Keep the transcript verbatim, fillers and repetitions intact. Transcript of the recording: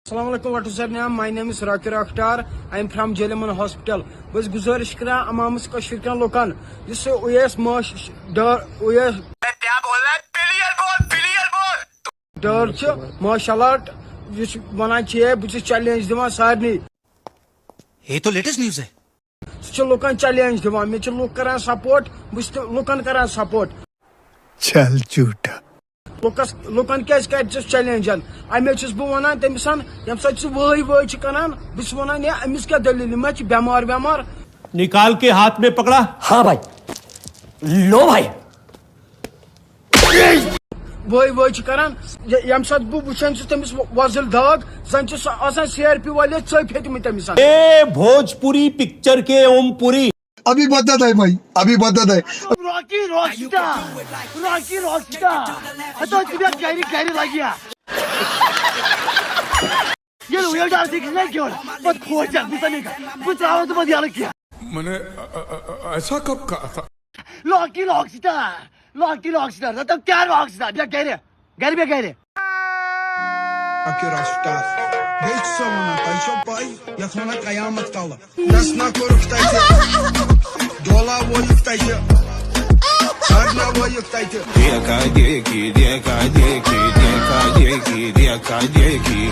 السلام علیکم، what is your name? My name is Rakir Akhtar. I am from Jeleman Hospital. بہٕ چھُس گُزٲرِش کران عوامس کٔشیٖرِ کٮ۪ن لُکن، یُس یہِ اویس ماش-، ڈا-، اویس کیٛاہ بول رہا ہے؟ Clear بول، clear بول۔ ڈار چھُ، ماشاء اللہ، یہِ چھُ ونان چھِ، ہے، بہٕ چھُس challenge دِوان سارنٕے۔ یہ تو لیٹسٹ نیوز ہے۔ سُہ چھُ لُکن challenge دِوان، مےٚ چھِ لُکھ کران support، بہٕ چھُس تہِ لُکن کران support۔ چل جھوٹا۔ لُکس، لُکن کیازِ کرِ ژٕ challengeن؟ امے چھُس بہٕ ونان تٔمِسن، ییٚمہِ ساتہٕ سُہ وٲے وٲے چھُ کران، بہٕ چھُس ونان، ہے، أمِس کیٛاہ دٔلیٖل، یہِ ما چھُ بٮ۪مار وٮ۪مار؟ نکال کے ہاتھ میں پکڑا۔ ہاں بھائی، لو بھائی۔ وٲے وٲے چھِ کران، یہِ-، ییٚمہِ ساتہٕ بہٕ وٕچھان چھُس تٔمِس وۄ-، وۄزٕلۍ داغ، زن چھِ سُہ آسان سی آر پی والے ژٔپۍ ہیٚتمٕتۍ تٔمِس۔ اے بھوجپوری پکچر کے اوم پوری۔ ابھی بدت ہے بھائی، ابھی بدت ہے۔ راکی راک سٹار، راکی راک سٹار۔ ہتو ژٕ بیٚہہ گرِ، گرِ لگیا۔ ییٚلہِ ویل ڈار سۭتۍ چھُنہ کھیوٚن، پتہٕ کھوژ ژےٚ، بہٕ ژَلے کر، بہٕ ترٛاوَے ژٕ پتہٕ یَلہٕ کینٛہہ۔ मैंने अ- अ- अ- ऐसा कब कहा था? راکی راک سٹار، راکی راک سٹار، دَپتَو کیٛاہ راک سٹار، بیٚہہ گرِ، گرِ بیٚہہ گرِ۔ اکہِ رفتار۔ بیٚیہِ چھُ سۄ وَنان، تۄہہِ چھو پَے، یَتھ وَنان قیامت کلہٕ۔ دَس نہ کوٚرُکھ تَتہِ، ڈولا وویُکھ تَتہِ، سارنا وویُکھ تَتہِ۔ देखा देखी, देखा देखी, देखा देखी, देखा देखी।